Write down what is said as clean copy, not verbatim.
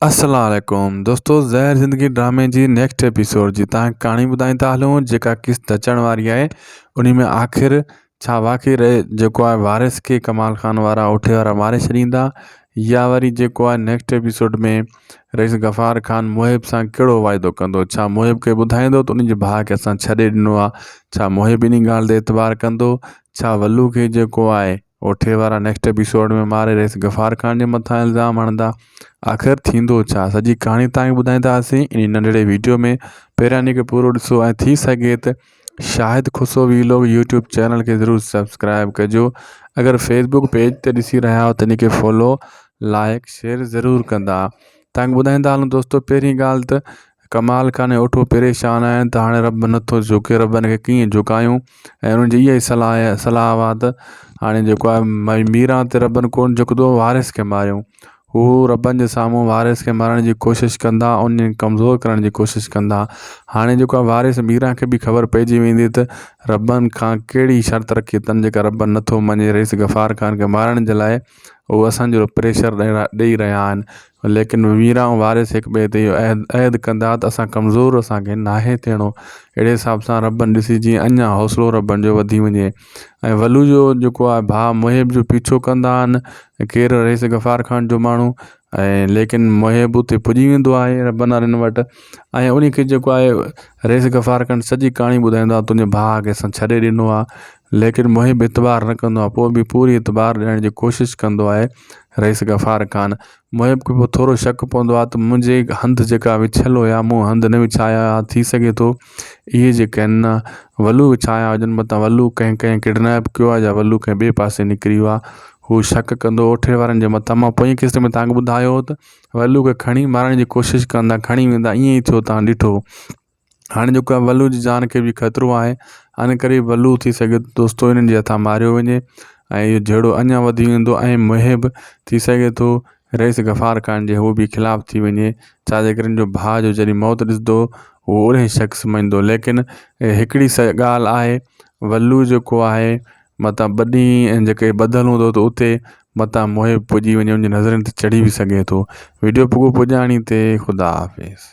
السلام عليڪم دوستو زهر زندگي ڊرامي جي نيڪسٽ ايپيسوڊ جي تان ڪهاڻي ٻڌائيندا هلون جيڪا قسط اچڻ واري آهي انهي ۾ آخر ڇا واقعي رهي جيڪو آهي وارث کي ڪمال خان وارا اوٺي وارا ماري ڇڏيندا يا وري جيڪو آهي نيڪسٽ ايپيسوڊ ۾ رئيس غفار خان محب سان ڪهڙو واعدو ڪندو ڇا محب کي ٻڌائيندو ته ان جي ڀاء کي اسان ڇڏي ڏنو آهي ڇا محب انهي ڳالهه تي اعتبار ڪندو ڇا ولو کي جيڪو آهي اوٺي وارا نيڪسٽ ايپيسوڊ ۾ ماري رئيس غفار خان جي مٿان الزام هڻندا آخر ٿيندو ڇا سڄي ڪهاڻي تان ٻڌائينداسين انهي ننڍڙي ويڊيو ۾ پهريان انهي کي پورو ڏسو ۽ ٿي سگهي ته شاهد خسرو ويلوگ يوٽيوب چينل کي ضرور سبسڪرائب ڪجو اگر فيسبوڪ پيج تي ڏسي رهيا آهيو ته انهي کي فالو لائڪ شيئر ضرور ڪندا تان ٻڌائيندا هلون دوستو پهرين ڳالهه ته ڪمال ڪانهي اوٺو پريشان آهن ته هاڻي رب نٿو جهڪي ربن کي ڪيئن جهڪايون ۽ انهن جي اها ئي صلاح صلاح هئا ته هاڻي جيڪو آهي ميران تي ربن ڪونه جهڪندو وارث کي ماريون هو ربن جي سامهون وارث کي مارڻ جي ڪوشش ڪندا انهن کي ڪمزور ڪرڻ جي ڪوشش ڪندا هاڻي جيڪو آهي وارث ميران کي به خبر پئجي ويندي ته ربن کان ڪهڙي شرط رکي اٿن جيڪا ربن نٿو مڃي رئيس غفار خان کي مارڻ جي لاء هو اسان جو پريشر ڏئي رهيا آهن ليڪن ميرا ۽ وارث هڪ ٻئي تي اهو عهد عهد ڪندا ته اسان ڪمزور اسان کي ناهي ٿيڻو اهڙي حساب سان ربن ڏسي جيئن اڃا حوصلو ربن جو وڌي وڃي ۽ ولو جو جيڪو آهي ڀاء محب جو پيڇو ڪندا آهن ڪير رئيس غفار خان جو ماڻهو ۽ ليڪن محب اتي پڄي ويندو آهي ربن وارن وٽ ۽ ان کي جيڪو آهي رئيس غفار خان سڄي ڪهاڻي ٻڌائيندو آهي تنهنجي ڀاء کي اسان ڇڏي ڏنو آهي ليڪن محب اعتبار نه ڪندو آهي پوء به پوري اعتبار ڏيڻ جي ڪوشش ڪندو آهي رئيس غفار خان محب کي پوء ٿورو شڪ پوندو آهي ته منهنجي هنڌ جيڪا وڇيل هيا مون هنڌ نه وڇايا هيا ٿي سگهي ٿو اهي جيڪي آهن نه ولو وڇايا هجن متان ولو ڪنهن ڪنهن ڪڊنيپ ڪيو آهي يا ولو ڪنهن ٻئي پاسي نڪري ويو آهي هو شڪ ڪندو اوٺي وارن جي مٿان مان پوئين قسط ۾ توهان کي ٻڌايو هو ته ولو کي کڻي مارڻ جي ڪوشش ڪندا کڻي ويندا ائين ئي ٿيو توهان ڏٺو هاڻي جيڪو آهي ولو جي جان کي به خطرو آهي ان ڪري ولو ٿي سگهي ٿو دوستو انهن جي هٿان ماريو وڃي ۽ اهو جهيڙو اڃا وڌي ويندو ۽ محب ٿي سگهي ٿو رئيس غفار خان جي هو به خلاف ٿي وڃي ڇا جي ڪري ان جو ڀاء جو جڏهن موت ڏسندو هو اهڙي شخص مڃندو ليڪن هڪڙي ڳالهه آهي ولو جيڪو آهي متان ٻه ڏينهن جيڪي ٻڌل هوندو ته اتي متان محب پڄي وڃي ان جي نظرن تي چڙهي به سگهي ٿو ويڊيو پڳو پڄاڻي تي خدا حافظ.